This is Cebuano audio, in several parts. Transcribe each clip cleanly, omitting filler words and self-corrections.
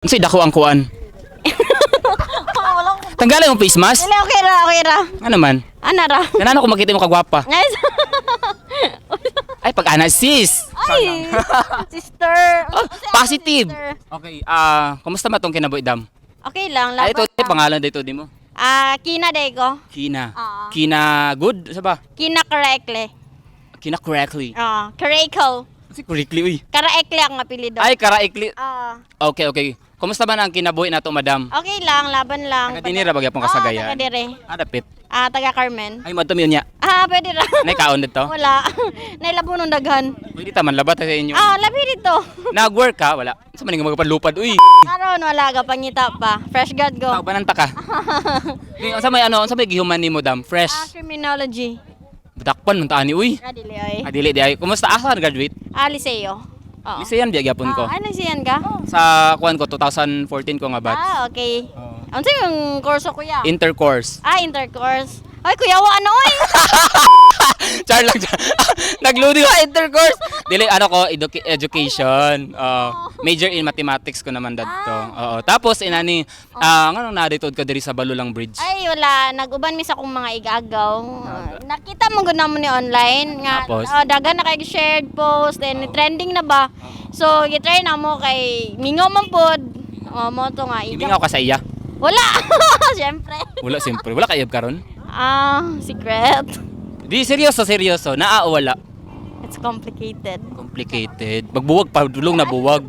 Unsay dako ang kuan? Wala ko. Tanggalin yung face mask. Dili, okay ra, okay ra. Ano man? Ana ra. Kanano ko makita mo kagwapa. Nice. Ay, pag ana sis. Ay, sister. Oh, positive. Sister. Okay, kumusta man tong kinabuhi, dam? Okay lang, laban Ay, ito lang. pangalan dito di mo. Ah, Kina day ko. Kina. Oo. Kina good sa ba? Kina correctly. Kina correctly. Ah, Kareko. Si correctly uy. Karaekli ang apelyido. Ay, karaikli. Ah, Okay. Kumusta man ang kinabuhi nato, madam? Okay lang, laban lang. Taga dinhi ra ba gyapon kasagayan? Ah, taga dire. Ah, dapit. Ah, taga Carmen. Ay, madam yun niya. Ah, pwede ra. Nay kaon dito. Wala. Nailabo nung daghan. Pwede ta man labat sa inyo. Ah, labi dito. Nag-work ka? Wala. Sa man nga magpanlupad uy. Karon wala ka pangita pa. Fresh grad go. Tao bananta ka. Di, unsa may ano, unsa may gihuman nimo, dam? Ah, Fresh. Criminology. Dakpan man ta ani uy. Ah, dili oy. Ah, dili di ay. Kumusta asa graduate? Ah, Liceo. Oo. Liseyan di gyapon ko. Ah, ano siyan ka? Sa kuan ko 2014 ko nga batch. Ah, okay. Unsa yung kurso, kuya? Intercourse. Ah, intercourse. Ay, kuya, wa ano oy? Char lang. Char. Nagloading ka intercourse. Dili ano ko education. Major in mathematics ko naman dadto. Oo. Tapos inani nganong naditod ka diri sa Balulang Bridge? Ay, wala. Nag-uban mi sa akong mga igagaw. Nakita mo gud namo ni online nga Tapos? oh, daghan na kay shared post and trending na ba. So, gitry na mo kay mingaw man pod. Oh, mo to nga iga. Imingaw ka sa iya. Wala. Siyempre. Wala siyempre. Wala kayab karon. Ah, secret. Di seryoso seryoso. Naa o wala? It's complicated. Complicated. Magbuwag pa dulong na buwag.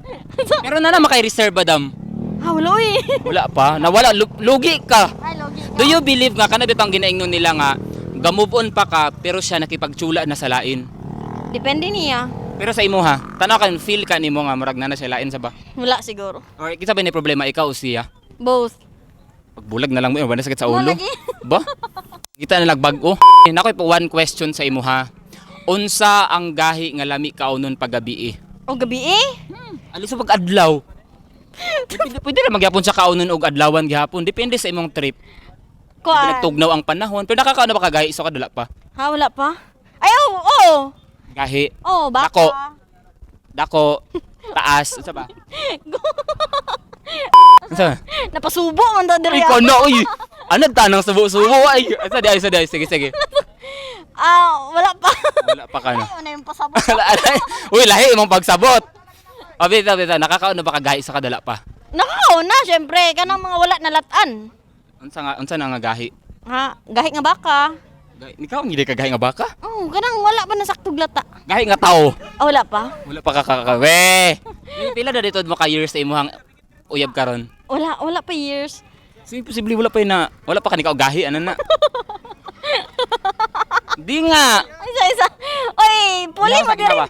Pero na na makay-reserve ba, dam? Ah, wala oy. Wala pa. Nawala lugi ka. Ay, logi ka. Do you believe nga kana bitang ginaingnon nila nga ga-move on pa ka pero siya nakipagtsula na sa lain? Depende niya. Pero sa imo ha, tanaw ka feel ka nimo nga murag na na siya lain sa ba? Wala siguro. Or kinsa ba ni problema, ikaw o siya? Both. Pagbulag na lang mo, wala sakit sa Mo ulo. lagi. Ba? Kita na nagbag-o. Nakoy po one question sa imo ha. Unsa ang gahi nga lami kaunon paggabi? O gabi eh. Alis sa pag-adlaw. Pwede ra magyapon sa kaunon og adlawan gihapon. Depende sa imong trip. Kuan. Nagtugnaw ang panahon. Pero nakakaon na ba ka gahi so kadala pa? Ha, wala pa? Ay, oo. Oh, Gahi. oh. Oh, baka. Dako. Dako, taas, unsa ba? Unsa? Napasubo man to Ay, diri. kono, uy. Ano tanang subo-subo ay. Asa di, ay, sa di, ay. Sige, sige. Ah, wala pa. Wala pa ka na. Ay, ano yung pasabot? Wala, ala. Uy, lahi imong pagsabot. O, bitaw, bitaw, nakakaon na ba ka gahi sa kadala pa? Nakakaon na, syempre. Kanang mga wala na latan. Unsa na nga gahi? Ha, gahi nga baka. Gahi, ikaw hindi ka gahi nga baka? Oh, kanang wala pa nasaktog lata. Gahi nga tao. Ah, wala pa? Wala pa ka kakawe. Pila na dito mo ka years sa imuhang uyab karon? Wala, wala pa years. So, imposible wala pa yun na, wala pa ka ikaw gahi, ano na? Di nga. Isa, isa. Oy, puli Wala mo sa diri. ginawa.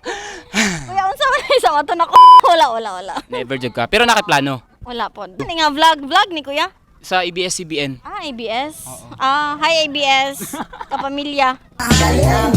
Kuya, unsa man isa mato na ko. Wala, wala, wala. Never jud ka. Pero nakaplano Wala po. Ano nga vlog, vlog ni kuya? Sa ABS-CBN. Ah, ABS. Ah, hi ABS. Kapamilya. Dali ang